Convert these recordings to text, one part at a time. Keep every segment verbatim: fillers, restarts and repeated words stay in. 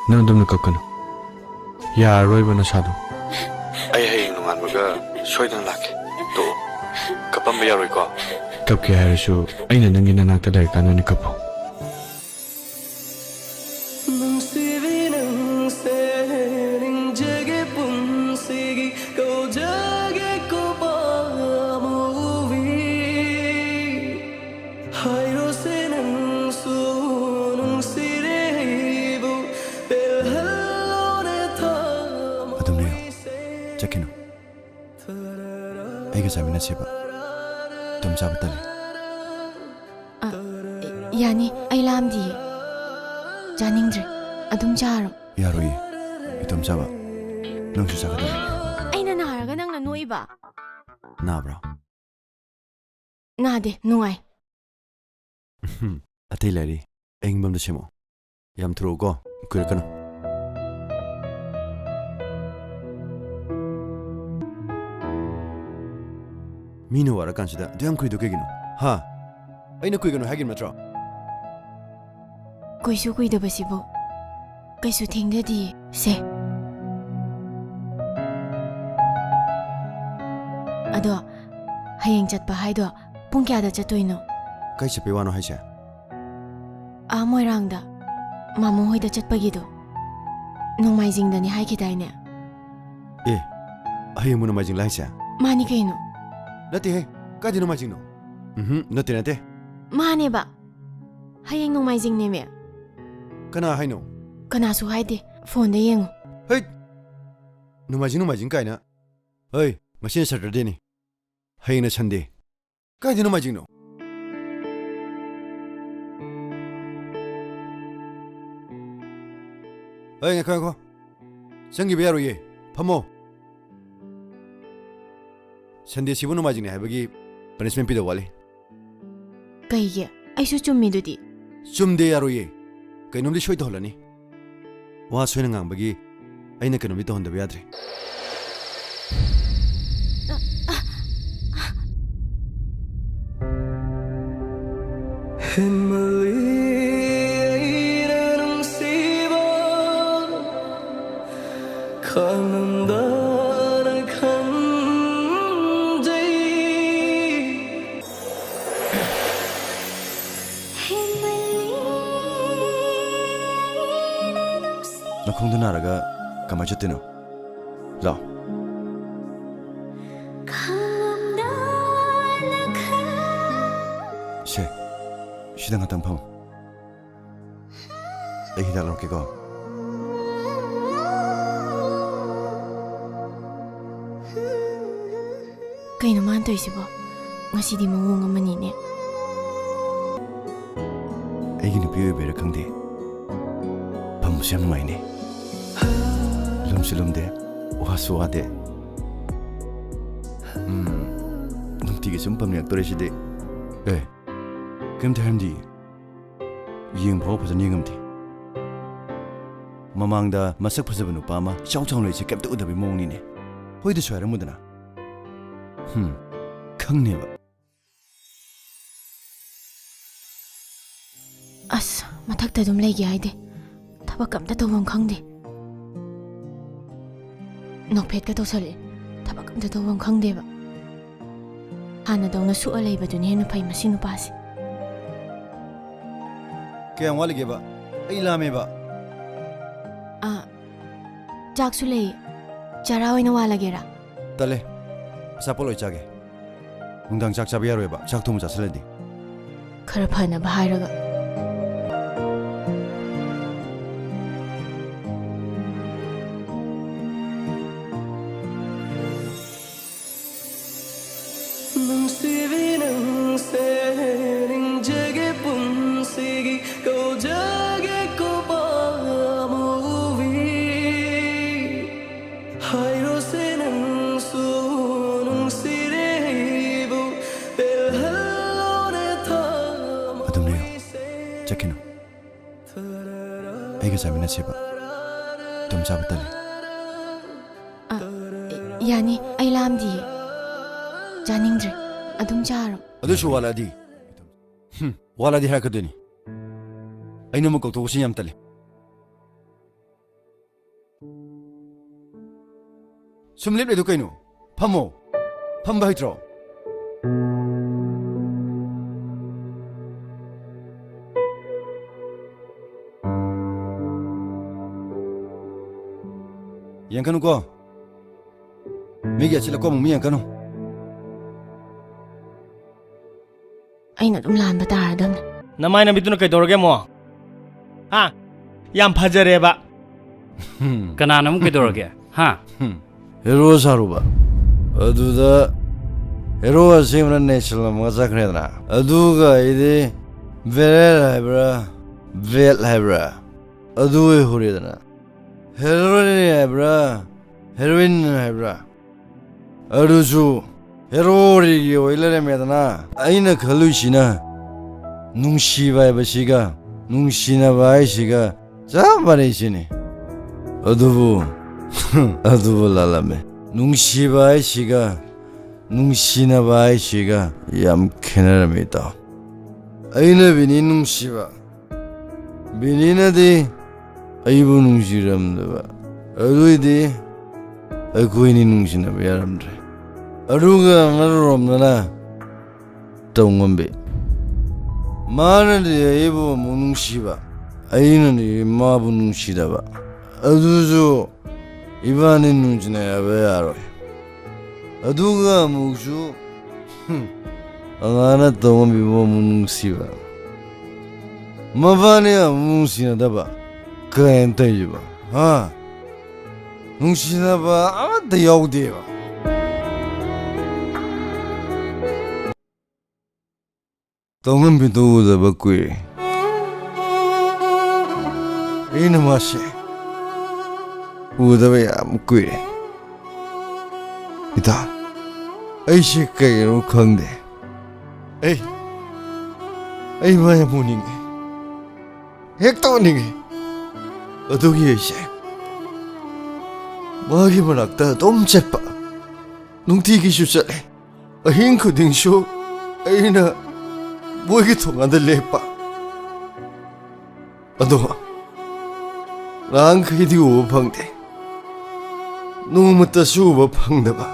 ꯅꯪ ꯑꯗꯨꯝꯅ ꯀꯞꯀꯅꯨ꯫ ꯌꯥꯔꯔꯣꯏꯕ ꯅꯁꯥꯗꯣ꯫ ꯑꯩ ꯍꯌꯦꯡ ꯅꯣꯡꯉꯥꯟꯕꯒ ꯁꯣꯏꯗꯅ ꯂꯥꯛꯀꯦ꯫ ꯇꯣꯛꯑꯣ꯫ ꯀꯞꯄꯝꯕ ꯌꯥꯔꯣꯏꯀꯣ꯫ ꯀꯞꯀꯦ ꯍꯥꯏꯔꯁꯨ ꯑꯩꯅ ꯅꯪꯒꯤ ꯅꯅꯥꯛꯇ ꯂꯩꯔꯀꯥꯟꯗ ꯑꯣꯏꯅ ꯀꯞꯄꯣ꯫ ꯅꯨꯡꯁꯤꯕꯤ ꯅꯪꯁꯦ ꯅꯤꯡꯖꯒꯦ ꯄꯨꯟꯁꯤꯒꯤ ꯀꯧꯖꯒꯦ ꯀꯣ ꯄꯥꯝꯃꯨꯕꯤ꯫ ꯍꯥꯏꯔꯣꯁꯦ ꯅꯪꯁꯨ ꯅꯨꯡꯁꯤꯔꯦ ꯑꯩꯕꯨ ꯄꯦꯜꯍꯜꯂꯣꯅꯦ ꯊꯃꯣꯏꯁꯦ꯫ ꯑꯗꯨꯝ ꯂꯩꯌꯣ꯫ ꯆꯠꯈꯤꯅꯨ꯫ ꯑꯩꯒ ꯆꯥꯃꯤꯟꯅꯁꯦꯕ꯫ ꯇꯨꯝ ꯆꯥꯕ ꯇꯜꯂꯦ꯫ ꯑ, ꯌꯥꯅꯤ, ꯑꯩ ꯂꯥꯝꯗꯤꯌꯦ꯫ ꯆꯥꯅꯤꯡꯗ꯭ꯔꯦ꯫ ꯑꯗꯨꯝ ꯆꯥꯔꯣ꯫ ꯌꯥꯔꯣꯏꯌꯦ꯫ ꯏꯇꯣꯝ ꯆꯥꯕ꯫ ꯅꯪꯁꯨ ꯆꯥꯒꯗꯕꯅꯤ꯫ ꯑꯩꯅ ꯅꯥꯔꯒ ꯅꯪꯅ ꯅꯣꯛꯏꯕ? ꯅꯥꯕ꯭ꯔꯣ? ꯅꯥꯗꯦ, ꯅꯨꯡꯉꯥꯏ꯫ ꯑꯇꯩ ꯂꯩꯔꯤ꯫ ꯑꯏꯪꯕ ꯑꯝꯗ ꯁꯦꯝꯃꯛꯑꯣ꯫ ꯌꯥꯝ ꯊꯨꯔꯛꯎꯀꯣ, ꯀꯨꯏꯔꯛꯀꯅꯨ꯫ ꯃꯤꯅ ꯋꯥꯔꯀꯥꯟꯁꯤꯗ ꯑꯗꯨ ꯌꯥꯝ ꯀꯨꯏꯗꯣ ꯀꯩꯒꯤꯅꯣ? ꯍꯥ? ꯑꯩꯅ ꯀꯨꯏꯒꯅꯨ ꯍꯥꯏꯈꯤꯕ ꯅꯠꯇ꯭ꯔꯣ? ꯀꯨꯏꯁꯨ ꯀꯨꯏꯗꯕꯁꯤꯕꯨ꯫ ꯀꯩꯁꯨ ꯊꯦꯡꯗꯗꯤꯌꯦ꯫ ꯁꯦ꯫ ꯑꯗꯣ, ꯍꯌꯦꯡ ꯆꯠꯄ ꯍꯥꯏꯗꯣ ꯄꯨꯡ ꯀꯌꯥꯗ ꯆꯠꯇꯣꯏꯅꯣ? ꯀꯩ ꯆꯠꯄꯩ ꯋꯥꯅꯣ ꯍꯥꯏꯁꯦ? ꯑꯥ ꯃꯣꯏꯔꯥꯡꯗ ꯃꯥꯃꯣ ꯍꯣꯏꯗ ꯆꯠꯄꯒꯤꯗꯣ꯫ ꯅꯣꯡꯃꯥꯏꯖꯤꯡꯗꯅꯤ ꯍꯥꯏꯈꯤꯗꯥꯏꯅꯦ? ꯑꯦ, ꯍꯌꯦꯡꯕꯨ ꯅꯣꯡꯃꯥꯏꯖꯤꯡꯂ ꯍꯥꯏꯁꯦ? ꯃꯥꯅꯤ ꯀꯩꯅꯣ꯫ ꯅꯠꯇꯦꯍꯦ, ꯀꯥꯏꯗꯩ ꯅꯣꯡꯃꯥꯏꯖꯤꯡꯅꯣ? ꯎꯝꯍꯨꯝ, ꯅꯠꯇꯦ, ꯅꯠꯇꯦ꯫ ꯃꯥꯅꯦꯕ꯫ ꯍꯌꯦꯡ ꯅꯣꯡꯃꯥꯏꯖꯤꯡꯅꯦꯃꯤ꯫ ꯀꯅꯥ ꯍꯥꯏꯅꯣ? ꯀꯅꯥꯁꯨ ꯍꯥꯏꯗꯦ꯫ ꯐꯣꯟꯗ ꯌꯦꯡꯉꯨ꯫ ꯍꯩꯠ! ꯅꯣꯡꯃꯥꯏꯖꯤꯡ, ꯅꯣꯡꯃꯥꯏꯖꯤꯡ ꯀꯥꯏꯅ꯫ ꯍꯩ, ꯉꯁꯤꯅ ꯁꯇꯔꯗꯦꯅꯤ꯫ ꯍꯌꯦꯡꯅ ꯁꯟꯗꯦ꯫ ꯀꯥꯏꯗ ꯅꯣꯡꯃꯥꯏꯖꯤꯡꯅꯣ? ꯑꯩ, ꯉꯥꯏꯈꯣ, ꯉꯥꯏꯈꯣ꯫ ꯆꯪꯈꯤꯕ ꯌꯥꯔꯣꯏꯌꯦ꯫ ꯐꯝꯃꯣ꯫ ꯁꯟꯗꯦꯁꯤꯕꯨ ꯅꯣꯡꯃꯥꯏꯖꯤꯡꯅꯤ ꯍꯥꯏꯕꯒꯤ ꯄꯅꯤꯁꯃꯦꯟ ꯄꯤꯗꯧ ꯋꯥꯠꯂꯤ꯫ ꯀꯩꯒꯤ? ꯑꯩꯁꯨ ꯆꯨꯝꯃꯤꯗꯨꯗꯤ꯫ ꯆꯨꯝꯗꯦ, ꯌꯥꯔꯣꯏꯌꯦ꯫ ꯀꯩꯅꯣꯝꯗꯤ ꯁꯣꯏ ꯇꯧꯍꯜꯂꯅꯤ꯫ ꯋꯥ ꯁꯣꯏꯅ ꯉꯥꯡꯕꯒꯤ ꯑꯩꯅ ꯀꯩꯅꯣꯝꯗꯤ ꯇꯧꯍꯟꯗꯕ ꯌꯥꯗ꯭ꯔꯦ꯫ ꯍꯦꯟꯃꯜꯂꯤ ꯑꯩꯅ ꯅꯨꯡꯁꯤꯕ꯫ ꯈꯪꯂꯝꯗꯅ ꯈꯟꯖꯩ꯫ ꯅꯈꯣꯡꯗꯣ ꯅꯥꯔꯒ ꯀꯃꯥꯏ ꯆꯠꯇꯣꯏꯅꯣ? ꯂꯥꯛꯑꯣ꯫ ꯁꯦ, ꯁꯤꯗ ꯉꯥꯛꯇꯪ ꯐꯝꯃꯨ꯫ ꯑꯩ ꯍꯤꯗꯥꯛ ꯂꯧꯔꯛꯀꯦꯀꯣ꯫ ꯀꯩꯅꯣ ꯃꯥꯅ ꯇꯧꯔꯤꯁꯤꯕꯣ? ꯉꯁꯤꯗꯤ ꯃꯑꯣꯡ ꯑꯃꯅꯤꯅꯦ꯫ ꯑꯩꯒꯤ ꯅꯨꯄꯤ ꯑꯣꯏꯕꯩꯔꯥ ꯈꯪꯗꯦ, ꯐꯝꯕꯁꯨ ꯌꯥꯝ ꯅꯨꯡꯉꯥꯏꯅꯦ꯫ ꯂꯨꯝꯁꯨ ꯂꯨꯝꯗꯦ, ꯋꯥꯁꯨ ꯋꯥꯗꯦ꯫ ꯎꯝ, ꯅꯨꯡꯇꯤꯒꯤ ꯁꯨꯝ ꯐꯝꯅꯤꯡꯉꯛꯇꯣꯔꯦ ꯁꯤꯗꯤ꯫ ꯑꯦ, ꯀꯩꯝꯇ ꯍꯥꯏꯔꯝꯗꯤꯌꯦ꯫ ꯌꯦꯡ ꯐꯥꯎ ꯐꯖꯅ ꯌꯦꯡꯉꯝꯗꯦ꯫ ꯃꯃꯥꯡꯗ ꯃꯁꯛ ꯐꯖꯕ ꯅꯨꯄꯥ ꯑꯃ ꯏꯆꯥꯎ ꯆꯥꯎꯅ ꯂꯩꯁꯦ ꯀꯩꯝꯇ ꯎꯗꯕꯩ ꯃꯑꯣꯡꯅꯤꯅꯦ꯫ ꯍꯣꯏꯗꯁꯨ ꯍꯥꯏꯔꯝꯃꯨꯗꯅ꯫ ꯍꯨꯝ, ꯈꯪꯅꯦꯕ꯫ ꯑꯁ, ꯃꯊꯛꯇ ꯑꯗꯨꯝ ꯂꯩꯒꯦ ꯍꯥꯏꯗꯦ꯫ ꯊꯕꯛ ꯑꯝꯇ ꯇꯧꯐꯝ ꯈꯪꯗꯦ꯫ ꯅꯣꯛꯐꯦꯠꯀ ꯇꯧꯁꯜꯂꯛꯑꯦ꯫ ꯊꯕꯛ ꯑꯝꯇ ꯇꯧꯐꯝ ꯈꯪꯗꯦꯕ꯫ ꯍꯥꯟꯅꯗꯧꯅ ꯁꯨꯛꯑ ꯂꯩꯕꯗꯨꯅ ꯍꯦꯟꯅ ꯐꯩ ꯃꯁꯤ ꯅꯨꯄꯥꯁꯦ꯫ ꯀꯌꯥꯝ ꯋꯥꯠꯂꯤꯒꯦꯕ? ꯑꯩ ꯂꯥꯝꯃꯦꯕ꯫ ꯑꯥ, ꯆꯥꯛꯁꯨ ꯂꯩ꯫ ꯆꯔꯥ ꯑꯣꯏꯅ ꯋꯥꯜꯂꯒꯦꯔꯥ? ꯇꯜꯂꯦ꯫ ꯑꯆꯥꯄꯣꯠ ꯂꯣꯏ ꯆꯥꯒꯦ꯫ ꯅꯨꯡꯗꯥꯡ ꯆꯥꯛ ꯆꯥꯕ ꯌꯥꯔꯣꯏꯕ, ꯆꯥꯛ ꯊꯣꯡꯕ ꯆꯥꯁꯤꯜꯂꯗꯤ꯫ ꯈꯔ ꯐꯅꯕ ꯍꯥꯏꯔꯒ꯫ ꯅꯨꯡꯁꯤꯕꯤ ꯅꯪꯁꯦ ꯅꯤꯡꯖꯒꯦ ꯄꯨꯟꯁꯤꯒꯤ ꯀꯧꯖꯒꯦ ꯀꯣ ꯄꯥꯝꯃꯨꯕꯤ꯫ ꯍꯥꯏꯔꯣꯁꯦ ꯅꯪꯁꯨ ꯅꯨꯡꯁꯤꯔꯦ ꯑꯩꯕꯨ ꯄꯦꯜꯍꯜꯂꯣꯅꯦ ꯊꯃꯣꯏꯁꯦ꯫ ꯑꯗꯨꯝ ꯂꯩꯌꯣ꯫ ꯆꯠꯈꯤꯅꯨ꯫ ꯑꯩꯒ ꯆꯥꯃꯤꯟꯅꯁꯦꯕ꯫ ꯑꯗꯨꯝ ꯆꯥꯕ ꯇꯜꯂꯦ꯫ ꯑ, ꯌꯥꯅꯤ, ꯑꯩ ꯂꯥꯝꯗꯤꯌꯦ꯫ ꯆꯥꯅꯤꯡꯗ꯭ꯔꯦ꯫ ꯑꯗꯨꯝ ꯆꯥꯔꯣ꯫ ꯑꯗꯨꯁꯨ ꯋꯥꯠꯂꯛꯑꯗꯤ? ꯍꯨꯝ, ꯋꯥꯠꯂꯛꯑꯗꯤ ꯍꯥꯏꯔꯛꯀꯗꯣꯏꯅꯤ꯫ ꯑꯩꯅ ꯑꯃꯨꯛ ꯀꯧꯊꯣꯛꯄꯁꯤ ꯌꯥꯝ ꯇꯜꯂꯤ꯫ ꯁꯨꯝ ꯂꯦꯞꯂꯤꯗꯨ ꯀꯩꯅꯣ? ꯐꯝꯃꯣ꯫ ꯐꯝꯕ ꯍꯩꯇ꯭ꯔꯣ? ꯌꯦꯡꯀꯅꯨꯀꯣ꯫ ꯃꯤꯒꯤ ꯑꯆꯤꯜ ꯑꯀꯣꯝ ꯑꯃꯨꯛ ꯌꯦꯡꯀꯅꯨ꯫ ꯑꯩꯅ ꯑꯗꯨꯝ ꯂꯥꯟꯕ ꯇꯥꯔꯗꯝꯅꯤ꯫ ꯅꯃꯥꯏ ꯅꯃꯤꯠꯇꯨꯅ ꯀꯩꯗꯧꯔꯒꯦ ꯑꯃꯨꯛ? ꯍꯥ? ꯌꯥꯝ ꯐꯖꯔꯦꯕ꯫ ꯀꯅꯥꯅ ꯑꯃꯨꯛ ꯀꯩꯗꯧꯔꯒꯦ? ꯍꯥ? ꯍꯦꯔꯣ ꯁꯥꯔꯨꯕ꯫ ꯑꯗꯨꯗ ꯍꯦꯔꯣ ꯑꯁꯦꯡꯕꯅ ꯅꯩꯁꯜꯂꯝꯃꯒ ꯆꯠꯈ꯭ꯔꯦꯗꯅ꯫ ꯑꯗꯨꯒ ꯑꯩꯗꯤ ꯕꯦꯔꯦꯜ ꯍꯥꯏꯕ꯭ꯔꯥ, ꯕꯦꯠ ꯍꯥꯏꯕ꯭ꯔꯥ, ꯑꯗꯨ ꯑꯣꯏꯍꯧꯔꯦꯗꯅ꯫ ꯍꯦꯔꯣꯏꯟ ꯍꯥꯏꯕ꯭ꯔꯥ, ꯍꯦꯔꯣꯏꯟ ꯍꯥꯏꯕ꯭ꯔꯥ, ꯑꯗꯨꯁꯨ ꯍꯦꯔꯣꯔꯤꯒꯤ ꯑꯣꯏ ꯂꯩꯔꯝꯃꯦꯗꯅ꯫ ꯑꯩꯅ ꯈꯜꯂꯨꯏꯁꯤꯅ ꯅꯨꯡꯁꯤꯕ ꯍꯥꯏꯕꯁꯤꯒ ꯅꯨꯡꯁꯤꯅꯕ ꯍꯥꯏꯁꯤꯒ ꯆꯞ ꯃꯥꯟꯅꯩ ꯁꯤꯅꯤ꯫ ꯑꯗꯨꯕꯨ ꯑꯗꯨꯕꯨ ꯂꯥꯜꯂꯝꯃꯦ꯫ ꯅꯨꯡꯁꯤꯕ ꯍꯥꯏꯁꯤꯒ ꯅꯨꯡꯁꯤꯅꯕ ꯍꯥꯏꯁꯤꯒ ꯌꯥꯝ ꯈꯦꯠꯅꯔꯝꯃꯤ, ꯏꯇꯥꯎ꯫ ꯑꯩꯅ ꯕꯤꯅꯤ ꯅꯨꯡꯁꯤꯕ, ꯕꯤꯅꯤꯅꯗꯤ ꯑꯩꯕꯨ ꯅꯨꯡꯁꯤꯔꯝꯗꯕ꯫ ꯑꯗꯨꯏꯗꯤ ꯑꯩꯈꯣꯏꯅꯤ ꯅꯨꯡꯁꯤꯅꯕ ꯌꯥꯔꯝꯗ꯭ꯔꯦ꯫ ꯑꯗꯨꯒ ꯑꯃꯔꯣꯝꯗꯅ ꯇꯧꯉꯝꯕꯤ, ꯃꯥꯅꯗꯤ ꯑꯩꯕꯨ ꯑꯃꯨꯛ ꯅꯨꯡꯁꯤꯕ, ꯑꯩꯅꯗꯤ ꯃꯥꯕꯨ ꯅꯨꯡꯁꯤꯗꯕ꯫ ꯑꯗꯨꯁꯨ ꯏꯕꯥꯅꯤ ꯅꯨꯡꯁꯤꯅꯕ ꯌꯥꯔꯣꯏ꯫ ꯑꯗꯨꯒ ꯑꯃꯨꯛꯁꯨ, ꯍꯨꯝ, ꯑꯉꯥꯡꯅ ꯇꯧꯉꯝꯕꯤꯕꯨ ꯑꯃꯨꯛ ꯅꯨꯡꯁꯤꯕ꯫ ꯃꯕꯥꯅꯤ ꯑꯃꯨꯛ ꯅꯨꯡꯁꯤꯅꯗꯕ꯫ ꯀꯩꯅꯣ ꯇꯧꯔꯤꯁꯤꯕꯣ? ꯍꯥ? ꯅꯨꯡꯁꯤꯅꯕ ꯑꯃꯠꯇ ꯌꯥꯎꯗꯦꯕ꯫ ꯇꯧꯉꯝꯕꯤꯗꯨ ꯎꯗꯕ ꯀꯨꯏꯔꯦ꯫ ꯑꯩꯅ ꯃꯥꯁꯦ ꯎꯗꯕ ꯌꯥꯝ ꯀꯨꯏꯔꯦ꯫ ꯏꯇꯥ, ꯑꯩꯁꯦ ꯀꯩꯅꯣ ꯈꯪꯗꯦ꯫ ꯑꯩ, ꯑꯩ ꯃꯥ ꯌꯥꯝ ꯎꯅꯤꯡꯉꯦ꯫ ꯍꯦꯛꯇ ꯎꯅꯤꯡꯉꯦ꯫ ꯑꯗꯨꯒꯤ ꯑꯩꯁꯦ ꯃꯥꯒꯤ ꯃꯅꯥꯛꯇ ꯑꯗꯨꯝ ꯆꯠꯄ꯫ ꯅꯨꯡꯇꯤꯒꯤꯁꯨ ꯆꯠꯂꯦ꯫ ꯑꯍꯤꯡ ꯈꯨꯗꯤꯡꯁꯨ ꯑꯩꯅ ꯃꯣꯏꯒꯤ ꯊꯣꯡꯒꯥꯟꯗ ꯂꯦꯞꯄ꯫ ꯑꯗꯣ ꯅꯍꯥꯟꯈꯩꯗꯤ ꯎꯕ ꯐꯪꯗꯦ꯫ ꯅꯣꯡꯃꯇꯁꯨ ꯎꯕ ꯐꯪꯗꯕ꯫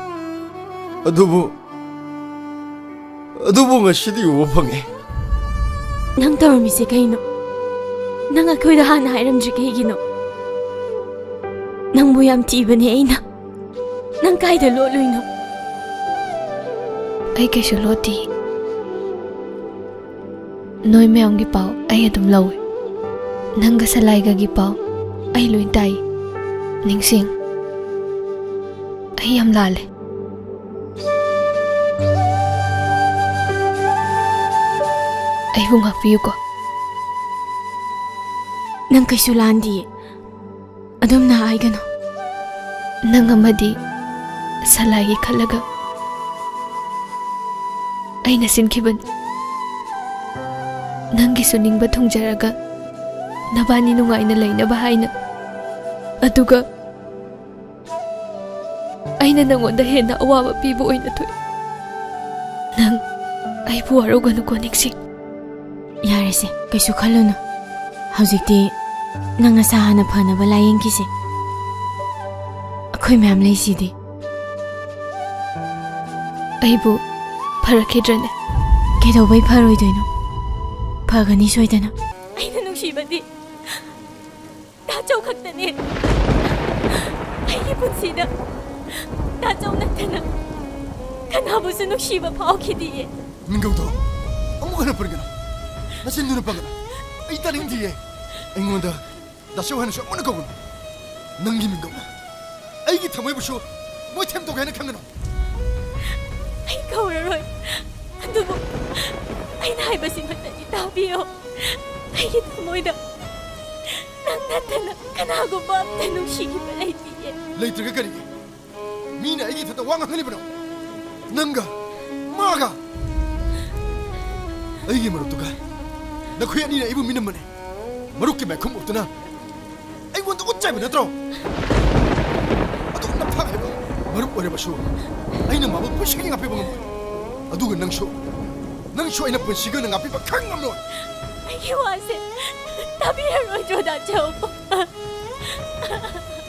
ꯑꯗꯨꯕꯨ, ꯑꯗꯨꯕꯨ ꯉꯁꯤꯗꯤ ꯎꯕ ꯐꯪꯉꯦ꯫ ꯅꯪ ꯇꯧꯔꯝꯃꯤꯁꯦ ꯀꯩꯅꯣ? ꯅꯪ ꯑꯩꯈꯣꯏꯗ ꯍꯥꯟꯅ ꯍꯥꯏꯔꯝꯗ꯭ꯔꯤ ꯀꯩꯒꯤꯅꯣ? ꯅꯪꯕꯨ ꯌꯥꯝ ꯊꯤꯕꯅꯦ ꯑꯩꯅ꯫ ꯅꯪ ꯀꯥꯏꯗ ꯂꯣꯠꯂꯨꯏꯅꯣ? ꯑꯩ ꯀꯩꯁꯨ ꯂꯣꯠꯇꯤꯌꯦ꯫ ꯅꯣꯏ ꯃꯌꯥꯝꯒꯤ ꯄꯥꯎ ꯑꯩ ꯑꯗꯨꯝ ꯂꯧꯏ꯫ ꯅꯪꯒ ꯁꯂꯥꯏꯒꯒꯤ ꯄꯥꯎ ꯑꯩ ꯂꯣꯏ ꯇꯥꯏ꯫ ꯅꯤꯡꯁꯤꯡ, ꯑꯩ ꯌꯥꯝ ꯂꯥꯜꯂꯦ꯫ ꯑꯩꯕꯨ ꯉꯥꯛꯄꯤꯌꯨꯀꯣ꯫ ꯅꯪ ꯀꯩꯁꯨ ꯂꯥꯟꯗꯤꯌꯦ꯫ ꯑꯗꯨꯝꯅ ꯍꯥꯏꯒꯅꯨ꯫ ꯅꯪ ꯑꯃꯗꯤ ꯁꯂꯥꯏꯒꯤ ꯈꯜꯂꯒ ꯑꯩꯅ ꯁꯤꯟꯈꯤꯕꯅꯤ꯫ ꯅꯪꯒꯤꯁꯨ ꯅꯤꯡꯕ ꯊꯨꯡꯖꯔꯒ ꯅꯕꯥꯅꯤ ꯅꯨꯡꯉꯥꯏꯅ ꯂꯩꯅꯕ ꯍꯥꯏꯅ꯫ ꯑꯗꯨꯒ ꯑꯩꯅ ꯅꯪꯉꯣꯟꯗ ꯍꯦꯟꯅ ꯑꯋꯥꯕ ꯄꯤꯕ ꯑꯣꯏꯅ ꯊꯣꯛꯏ꯫ ꯅꯪ ꯑꯩꯕꯨ ꯋꯥꯔꯧꯒꯅꯨꯀꯣ, ꯅꯤꯡꯁꯤꯡ꯫ ꯌꯥꯔꯦꯁꯦ, ꯀꯩꯁꯨ ꯈꯜꯂꯨꯅꯨ꯫ ꯍꯧꯖꯤꯛꯇꯤ ꯅꯪ ꯅꯁꯥ ꯍꯥꯟꯅ ꯐꯅꯕ ꯂꯥꯌꯦꯡꯈꯤꯁꯦ꯫ ꯑꯩꯈꯣꯏ ꯃꯌꯥꯝ ꯂꯩꯁꯤꯗꯤ꯫ ꯑꯩꯕꯨ ꯐꯔꯛꯈꯤꯗ꯭ꯔꯅꯦ? ꯀꯩꯗꯧꯕꯩ ꯐꯔꯣꯏꯗꯣꯏꯅꯣ? ꯐꯒꯅꯤ ꯁꯣꯏꯗꯅ꯫ ꯑꯩꯅ ꯅꯨꯡꯁꯤꯕꯗꯤ ꯇꯥꯆꯧ ꯈꯛꯇꯅꯦ꯫ ꯑꯩꯒꯤ ꯄꯨꯟꯁꯤꯗ ꯇꯥꯆꯧ ꯅꯠꯇꯅ ꯀꯅꯥꯕꯨꯁꯨ ꯅꯨꯡꯁꯤꯕ ꯐꯥꯎꯈꯤꯗꯤꯌꯦ꯫ ꯃꯤꯡꯒꯧꯗꯣ ꯑꯃꯨꯛ ꯍꯟꯅ ꯄꯟꯒꯅꯨ꯫ ꯅꯆꯤꯟꯗꯨꯅ ꯄꯟꯒꯅꯨ꯫ ꯑꯩ ꯇꯥꯅꯤꯡꯗꯤꯌꯦ꯫ ꯑꯩꯉꯣꯟꯗ ꯗꯥꯆꯧ ꯍꯥꯏꯅꯁꯨ ꯑꯃꯨꯛ ꯍꯟꯅ ꯀꯧꯒꯅꯨ꯫ ꯅꯪꯒꯤ ꯃꯤꯡꯒꯧꯅ ꯑꯩꯒꯤ ꯊꯃꯣꯏꯕꯨꯁꯨ ꯃꯣꯏꯊꯦꯝ ꯇꯧꯒꯦ ꯍꯥꯏꯅ ꯈꯟꯒꯅꯨ꯫ ꯑꯩ ꯀꯧꯔꯔꯣꯏ꯫ ꯑꯗꯨꯕꯨ ꯑꯩꯅ ꯍꯥꯏꯕꯁꯤꯃꯇꯗꯤ ꯇꯥꯕꯤꯌꯣ꯫ ꯑꯩꯒꯤ ꯊꯃꯣꯏꯗ ꯅꯪ ꯅꯠꯇꯅ ꯀꯅꯥꯒꯨꯝꯕ ꯑꯝꯇ ꯅꯨꯡꯁꯤꯈꯤꯕ ꯂꯩꯇꯤꯌꯦ꯫ ꯂꯩꯇ꯭ꯔꯒ ꯀꯔꯤꯒꯤ ꯃꯤꯅ ꯑꯩꯒꯤ ꯏꯊꯛꯇ ꯋꯥ ꯉꯥꯡꯍꯜꯂꯤꯕꯅꯣ? ꯅꯪꯒ ꯃꯥꯒ ꯑꯩꯒꯤ ꯃꯔꯨꯞꯇꯨꯒ ꯅꯈꯣꯏ ꯑꯅꯤꯅ ꯑꯩꯕꯨ ꯃꯤꯅꯝꯕꯅꯦ꯫ ꯃꯔꯨꯞꯀꯤ ꯃꯥꯏꯈꯨꯝ ꯎꯞꯇꯨꯅ ꯑꯩꯉꯣꯟꯗ ꯎꯠ ꯆꯥꯏꯕ ꯅꯠꯇ꯭ꯔꯣ? ꯑꯗꯨꯛ ꯅꯝꯊꯥꯛ ꯍꯥꯏꯕ ꯃꯔꯨꯞ ꯑꯣꯏꯔꯕꯁꯨ ꯑꯩꯅ ꯃꯥꯕꯨ ꯄꯨꯟꯁꯤꯒꯤ ꯉꯥꯛꯄꯤꯕ ꯉꯝꯃꯣꯏ꯫ ꯑꯗꯨꯒ ꯅꯪꯁꯨ, ꯅꯪꯁꯨ ꯑꯩꯅ ꯄꯨꯟꯁꯤꯒꯤ ꯑꯣꯏꯅ ꯉꯥꯛꯄꯤꯕ ꯈꯪ ꯉꯝꯂꯣꯏ꯫ ꯑꯩꯒꯤ ꯋꯥꯁꯦ ꯇꯥꯕꯤꯔꯔꯣꯏꯗ꯭ꯔꯣ, ꯗꯥꯆꯧ?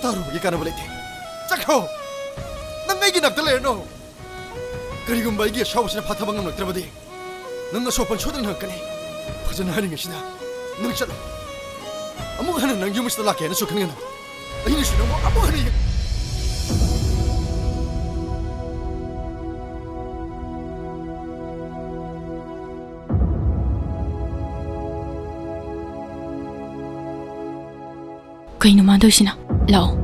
ꯇꯥꯔꯨꯕꯒꯤ ꯀꯥꯟꯅꯕ ꯂꯩꯇꯦ꯫ ꯆꯠꯈ꯭ꯔꯣ꯫ ꯅꯪ ꯑꯩꯒꯤ ꯅꯥꯛꯇ ꯂꯩꯔꯅꯨ꯫ ꯀꯔꯤꯒꯨꯝꯕ ꯑꯩꯒꯤ ꯑꯁꯥꯎꯕꯁꯤꯅ ꯐꯥꯊꯕ ꯉꯝꯂꯛꯇ꯭ꯔꯕꯗꯤ, ꯅꯪ ꯑꯁꯣꯛꯄꯟ ꯁꯣꯏꯗꯅ ꯅꯪꯉꯛꯀꯅꯤ꯫ ꯐꯖꯅ ꯍꯥꯏꯔꯤꯉꯩꯁꯤꯗ ꯅꯪ ꯆꯠꯂꯣ꯫ ꯑꯃꯨꯛ ꯍꯟꯅ ꯅꯪ ꯌꯨꯝ ꯑꯁꯤꯗ ꯂꯥꯛꯀꯦ ꯍꯥꯏꯅꯁꯨ ꯈꯟꯒꯅꯨ꯫ ꯑꯩꯅꯁꯨ ꯅꯪꯕꯨ ꯑꯃꯨꯛ ꯍꯟꯅ ꯌꯦꯡ- ꯀꯩꯅꯣ ꯃꯥ ꯇꯧꯏꯁꯤꯅ? ꯂꯥꯛꯑꯣ꯫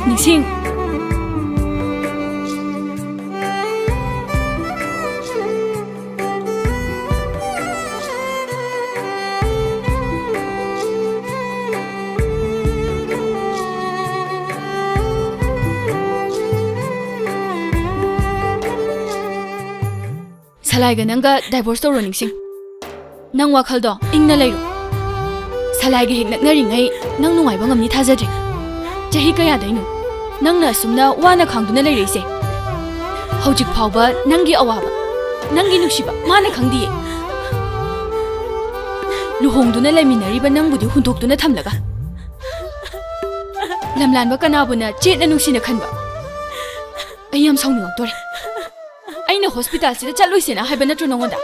ꯅꯤꯡꯁꯤꯡ꯫ ꯁꯂꯥꯏꯒ ꯅꯪꯒ divorce ꯇꯧꯔꯣ, ꯅꯤꯡꯁꯤꯡ꯫ ꯅꯪ ꯋꯥꯈꯜꯗꯣ ꯏꯪꯅ ꯂꯩꯔꯣ꯫ ꯁꯂꯥꯏꯒ ꯍꯦꯛ ꯅꯛꯅꯔꯤꯉꯩ ꯅꯪ ꯅꯨꯡꯉꯥꯏꯕ ꯉꯝꯅꯤ ꯊꯥꯖꯗ꯭ꯔꯦ꯫ ꯆꯍꯤ ꯀꯌꯥꯗꯩꯅꯣ ꯅꯪꯅ ꯑꯁꯨꯝꯅ ꯋꯥꯅ ꯈꯥꯡꯗꯨꯅ ꯂꯩꯔꯛꯏꯁꯦ? ꯍꯧꯖꯤꯛ ꯐꯥꯎꯕ ꯅꯪꯒꯤ ꯑꯋꯥꯕ, ꯅꯪꯒꯤ ꯅꯨꯡꯁꯤꯕ ꯃꯥꯅ ꯈꯪꯗꯤꯌꯦ꯫ ꯂꯨꯍꯣꯡꯗꯨꯅ ꯂꯩꯃꯤꯟꯅꯔꯤꯕ ꯅꯪꯕꯨꯗꯤ ꯍꯨꯟꯗꯣꯛꯇꯨꯅ ꯊꯝꯂꯒ, ꯂꯝꯂꯥꯟꯕ ꯀꯅꯥꯕꯨꯅ ꯆꯦꯠꯅ ꯅꯨꯡꯁꯤꯅ ꯈꯟꯕ? ꯑꯩ ꯌꯥꯝ ꯁꯥꯎꯅꯤꯡꯉꯛꯇꯣꯔꯦ꯫ ꯑꯩꯅ hospitalꯁꯤꯗ ꯆꯠꯂꯣꯏꯁꯦꯅ ꯍꯥꯏꯕ ꯅꯠꯇ꯭ꯔꯣ ꯅꯉꯣꯟꯗ?